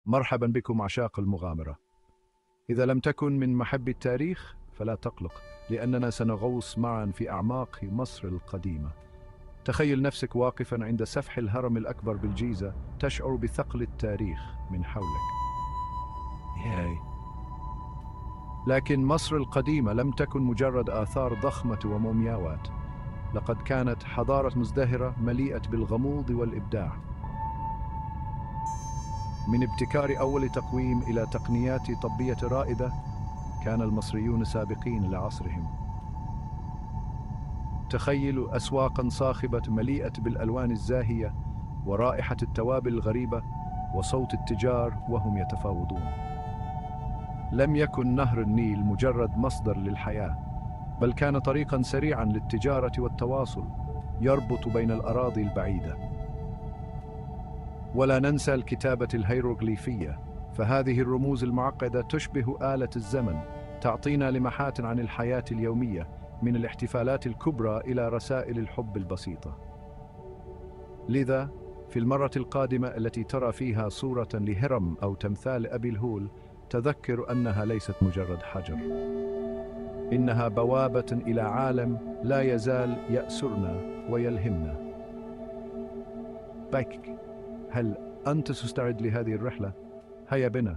مرحبا بكم عشاق المغامرة. إذا لم تكن من محبي التاريخ فلا تقلق، لأننا سنغوص معا في أعماق مصر القديمة. تخيل نفسك واقفا عند سفح الهرم الأكبر بالجيزة، تشعر بثقل التاريخ من حولك. ياي. لكن مصر القديمة لم تكن مجرد آثار ضخمة ومومياوات، لقد كانت حضارة مزدهرة مليئة بالغموض والإبداع. من ابتكار أول تقويم إلى تقنيات طبية رائدة، كان المصريون سابقين لعصرهم. تخيلوا أسواقاً صاخبة مليئة بالألوان الزاهية ورائحة التوابل الغريبة وصوت التجار وهم يتفاوضون. لم يكن نهر النيل مجرد مصدر للحياة، بل كان طريقاً سريعاً للتجارة والتواصل يربط بين الأراضي البعيدة. ولا ننسى الكتابة الهيروغليفية، فهذه الرموز المعقدة تشبه آلة الزمن، تعطينا لمحات عن الحياة اليومية، من الاحتفالات الكبرى إلى رسائل الحب البسيطة. لذا في المرة القادمة التي ترى فيها صورة لهرم أو تمثال أبي الهول، تذكر أنها ليست مجرد حجر، إنها بوابة إلى عالم لا يزال يأسرنا ويلهمنا. بايك، هل أنت تستعد لهذه الرحلة؟ هيا بنا.